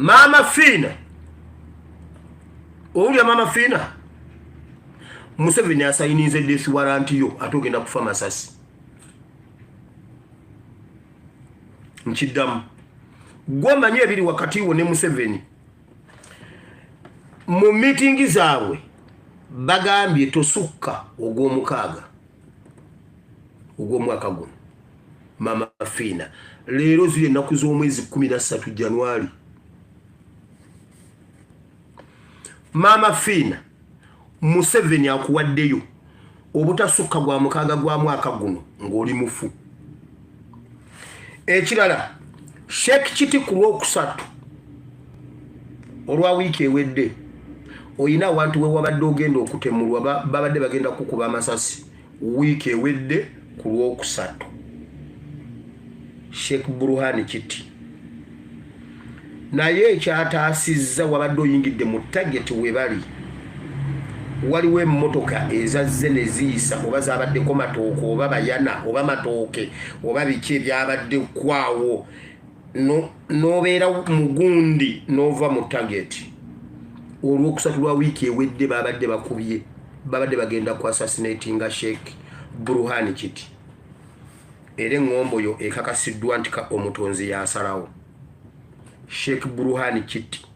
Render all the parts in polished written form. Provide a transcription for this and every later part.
Maama Fiina, owulira Maama Fiina? Museveni asayininze death warrant yo, ate ogenda kufa masasi. Nkiddamu, gwomanyi ebiri wakati wo ne Museveni mu miitingi zaabwe, bagambye tosukka ogw'omukaaga ogw'omwaka guno. Mama Fiina, leero ziri ennaku z'omwezi 13 Januari. Maama Fiina, Museveni akuwaddeyo obutasukka gwa mukaaga gwa mwaka guno ng'oli mufu. Ekirala, Sheikh Kiti, ku Lwokusatu olwa wiiki ewedde oyina awantu we wabadde ogenda okutemulwa, babadde bagenda kukuba amasasi wiiki ewedde ku Lwokusatu. Sheikh Buruhani Kiti, naye ekyataasizza, wabadde oyingidde mu target we bali, waliwo emmotoka ezazze ne ziyisa, oba zabaddeko matooke oba bayana oba matooke oba biki ebyabadde kwawo, n'obeera mugundi n'ova mu target. Olwokusatu lwa wiiki ewedde babadde bakubye, babadde bagenda ku assassinatinga Sheikh Buruhani Kiti, era eŋŋombo yo ekakasiddwa nti ka omutonzi yasalawo. Sheikh Buruhani Kiti,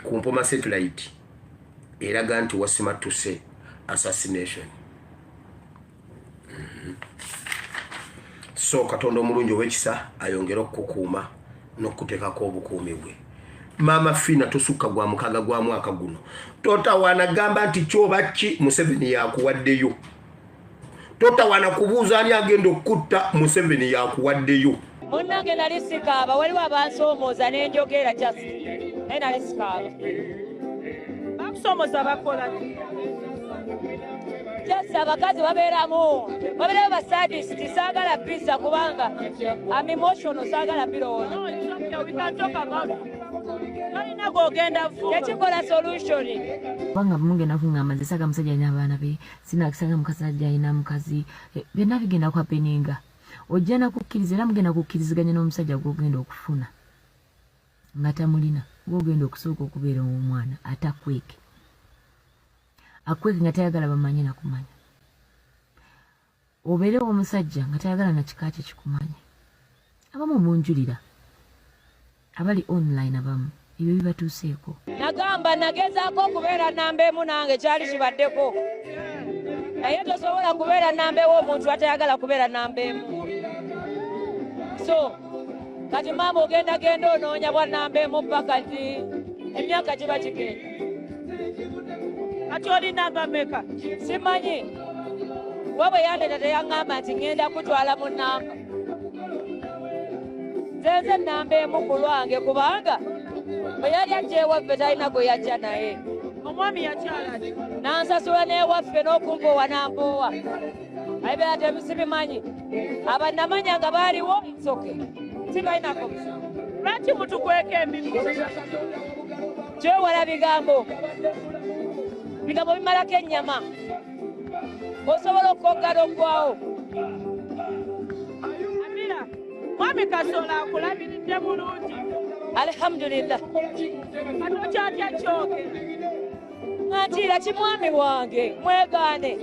ku Mpoma satellite eraga nti wasimattuse assassination. So Katonda omulungi ow'ekisa ayongere okukukuuma n'okukuteekako obukuumi bwe. Maama Fiina, tosukka gwa mukaaga gwa mwaka guno. Totawaana gamba nti kyoba ki, Museveni yakuwaddeyo. Totawaana kubuuza ani agenda okukutta, Museveni yakuwaddeyo. Munnange, nali sikaaba. Waliwo abansoomooza n'enjogera just, naye nali sikaaba. Bakusoomoza bakola ki? Just abakazi babeeramu basadist. Saagala pizza kubanga am emotional, saagala birowooza. No, it's okay. We can talk about it. Tolina gw'ogenda fuba. Tekikola solution. Kubanga mugenda kuŋŋamba nze saga musajja alina abaana be, sinakisaga mukasajja alina mukazi. Byonna bigenda kuhappeninga, ojja nakukkiriza, era mugenda kukkiriziganya n'omusajja gw'ogenda okufuna nga tamulina, gwogenda okusooka okubeera omwana, ate akweke, akweke nga tayagala bamanye nakumanya, obeerewo omusajja nga tayagala nakika kye kikumanye. Abamu munjulira abali online, abamu ebyo bibatuuseeko. Nagamba nagezaako okubeera namba emu, nange kyali kibaddeko, naye tosobola kubeera namba ewo omuntu atayagala kubeera namba emu. So kati maama, ogenda genda onoonya bwa namba emu paka nti emyaka kiba kigenda. Kati oli namba meka? Simanyi, kuba bwe yandeeta teyaŋŋamba nti ŋŋenda kutwala mu namba. Nze nze namba emu ku lwange, kubanga bwe yali ajja ewaffe talina gwe yajja naye. Omwami yakyala ki? Nansasula n'ewaffe n'okumpoowa nampoowa, ayibeera tebisibimanyi abanamanya nga baaliwo nsoke sibalinako buzibu. Lwaki mutukweka emigugu? Kyewala bigambo, bigambo bimalako ennyama, osobola okukoggala oggwawo. Amira, mwami Kasolo akulabiridde bulungi? Alhamdulillah. Kati okyatya kyogera? Ntiira kimwami wange, mwegaane,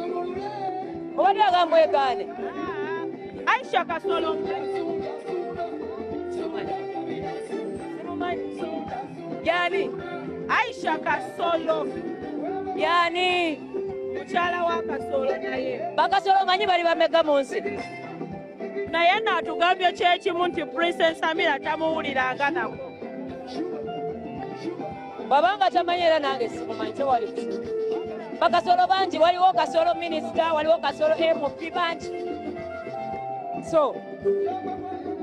obadde aga mwegaane. Aisha Kasolo. Simumanyi yani. Aisha Kasolo. Yani? Mukyala wa Kasolo naye. Bakasolo manyi bali bameka mu nsi? Naye naatugambye kyekimu nti Princess Amira tamuwuliranga nako. Bwabanga tamanyi, era nange simumanyi, tewali. Bakasolo bangi, waliwo Kasolo minisita, waliwo Kasolo MP, bangi. So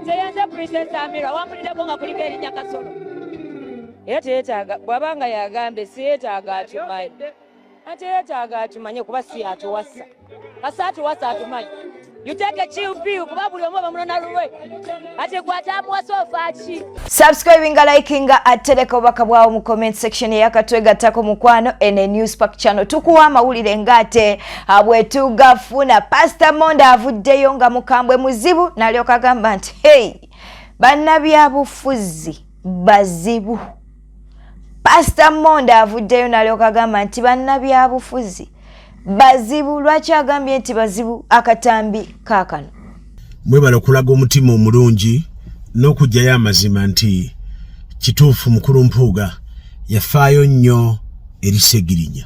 nze yenze Princess Amira, wampuliddeko nga kuliko erinnya Kasolo? Era teyetaaga, bw'abanga yagambye siyetaaga atumanyi, anti yeetaaga atumanye kuba si atuwasa. Kasa atuwasa atumanyi. You take a chill pill, kuba buli omu bamunona lulwe, ate gwe atamuwasa ofa ki? Subscribinga, likinga, atereka obubaka bwawo mu comment section eyakatwegattako. Mukwano, ene News Park channel, tukuwa amawulire ng'ate bwe tugafuna. Pastor Monda avuddeyo nga mukambwe muzibu, n'alyoka agamba nti, "Hey, bannabyabufuzi." Bazibu. Pasita Monda avuddeyo n'alyoka agamba nti bannabyabufuzi bazibu. Lwaki agambye nti bazibu? Akatambi kaakano. Mwebala okulaga omutima omulungi n'okugyayo amazima nti kituufu mukulu Mpuuga yafaayo nnyo eri Ssegirinya.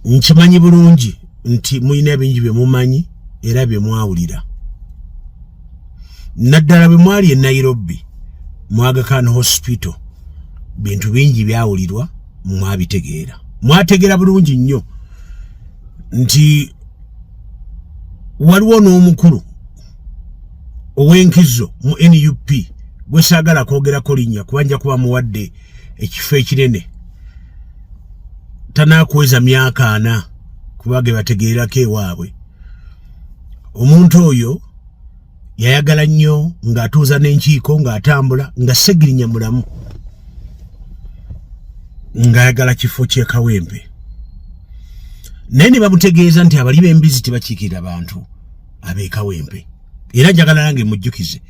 Nkimanyi bulungi nti mulina bingi bye mumanyi era bye mwawulira, naddala bwe mwali e Nairobi mu Aga Khan Hospital. Bintu bingi byawulirwa, mwabitegeera, mwategeera bulungi nnyo nti waliwo n'omukulu ow'enkizo mu NUP gwe saagala kwogerako linnya kuba nja kuba muwadde ekifo ekinene, tanaakuweza myaka 40 kuba ge bategeererako ewaabwe. Omuntu oyo yayagala nnyo ng'atuuza n'enkiiko, ng'atambula nga Segirinya mulamu, ng'ayagala kifo ky'e Kawempe, naye ne bamutegeeza nti abali b'embizi tebakiikirira bantu ab'e Kawempe. Era njagala nange mujjukize,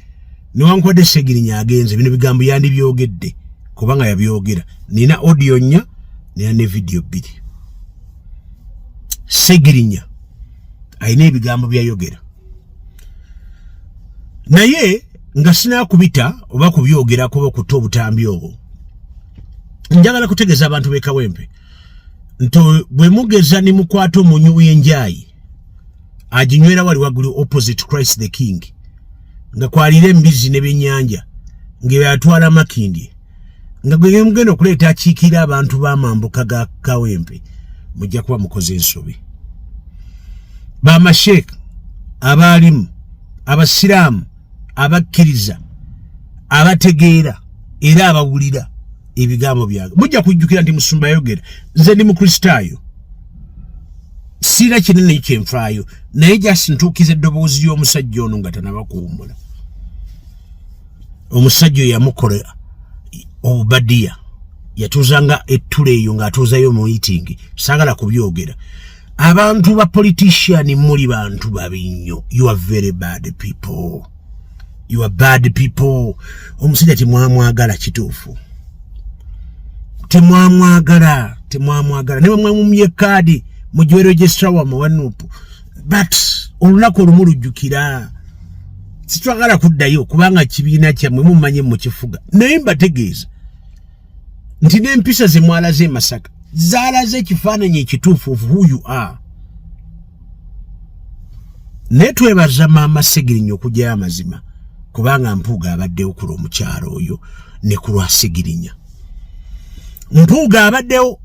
newankubadde Segirinya agenze, bino bigambo yandibyogedde kubanga yabyogera. Nina audio nnya, nina ne video bbiri. Segirinya alina ebigambo byayogera, naye nga sinakubita oba kubyogerako oba okutta obutambi obwo, njagala kutegeeza abantu b'e Kawempe nti bwe mugeza ne mukwata omunywi w'enjaayi aginywera wali waggulu opposite Christ the King, nga kwalira embizi n'ebyennyanja, ng'eyatwala Makindye, nga gwe mugenda okuleeta akiikira abantu b'amambuka ga Kawempe, mujja kuba mukoze ensobi. Bamasheeka, abaalimu, abasiraamu, abakkiriza, abategeera era abawulira ebigambo byange, mujja kujjukira nti musumba yayogera. Nze ndi Mukristaayo, siira kinene kyenfaayo, naye just ntuukiza eddoboozi ly'omusajja ono nga tanaba kuwummula. Omusajja oyo yamukola obubadiya, yatuuzanga ettula eyo ng'atuuzayo meeting. Saagala kubyogera. Abantu ba politician, muli bantu babi nnyo. You are very bad people, you are bad people. Omusajja temwamwagala, kituufu, temwamwagala, temwamwagala, ne bwemwamumye kaadi mugiwe registrar wamwe wa NUP, but olunaku olumu lujjukira. Sitwagala kuddayo kubanga kibiina kyammwe mumanye mukifuga, naye mbategeeza nti n'empisa ze mwalaze e Masaka zaalaze ekifaananyi ekituufu of who you are. Naye twebaza maama Segirinya okugyayo amazima, kubanga Mpuuga abaddewo ku lw'omukyalo oyo ne ku lwa Segirinya. Mpuuga abaddewo,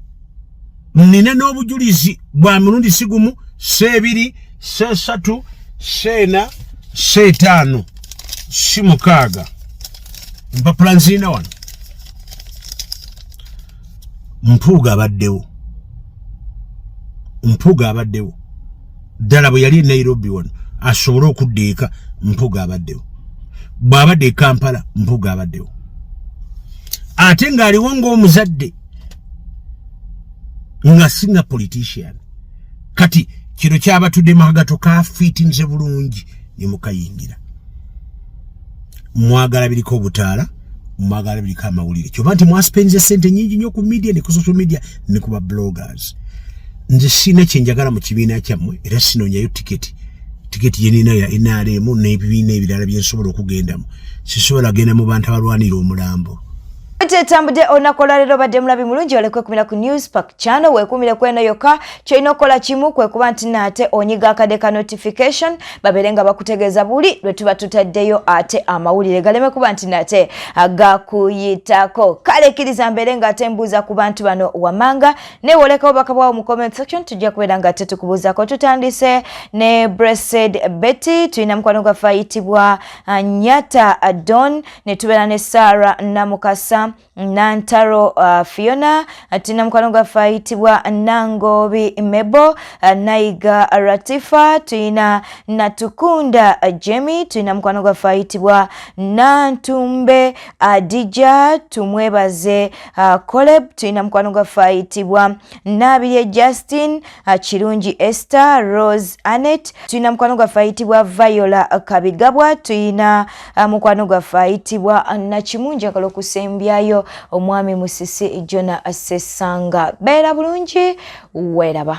nina n'obujulizi bwa mirundi si gumu, seebiri, seesatu, seena, seetaano, si mukaaga. Empapula nzirina wano. Mpuuga abaddewo, Mpuuga abaddewo ddala. Bwe yali e Nairobi wano asobole okudda eka, Mpuuga abaddewo. Bw'abadde e Kampala, Mpuuga abaddewo, ate ng'aliwo ng'omuzadde, nga singa politician. Kati kino kyabatudde makagato kafiitinze bulungi ne mukayingira. Mwagala biriko obutaala, mwagala biriko amawulire, kyova nti mwaspenze sente nyingi nnyo ku media ne ku social media ne ku ba bloggers. Nze sina kyenjagala mu kibiina kyammwe, era sinoonyayo tiketi. Tiketi yenina ya NRM n'ebibiina ebirala byensobola okugendamu. Sisobola genda mu bantu abalwanira omulambo. Tetambudde olunaku olwaleero. Obadde mulabi mulungi, olekwe kumira ku News Park Channel, weekumire ku eno yokka. Kyolina okukola kimu, kwe kuba nti naate onyiga akade ka notification, babeere nga bakutegeeza buli lwe tuba tutaddeyo ate amawulire, galeme kuba nti nate gakuyitako. Kale kkiriza mbeere nga ate mbuuza ku bantu bano wamanga, neewoleka obubaka bwawo mu comment section, tujja kubeera nga ate tukubuuzaako. Tutandise ne Blessed Betty, tulina mukwano gwaffe ayitibwa Nyata Don, ne tubeera ne Sarah Namukasa. Nantaro Fiona, tulina mukwano gwaffe ayitibwa Nangobi Mebo, Naiga Ratifa, tulina Natukunda Jemi, tulina mukwano gwaffe ayitibwa Nantumbe Adija, tumwebaze Koleb, tulina mukwano gwaffe ayitibwa Nabirye Justin, Kirungi Esther, Rose Anet, tulina mukwano gwaffe ayitibwa Viola Kabigabwa, tulina mukwano gwaffe ayitibwa Nakimu. Njagala okusembyayo omwami Musisi Jona Sesanga. Beera bulungi, weeraba.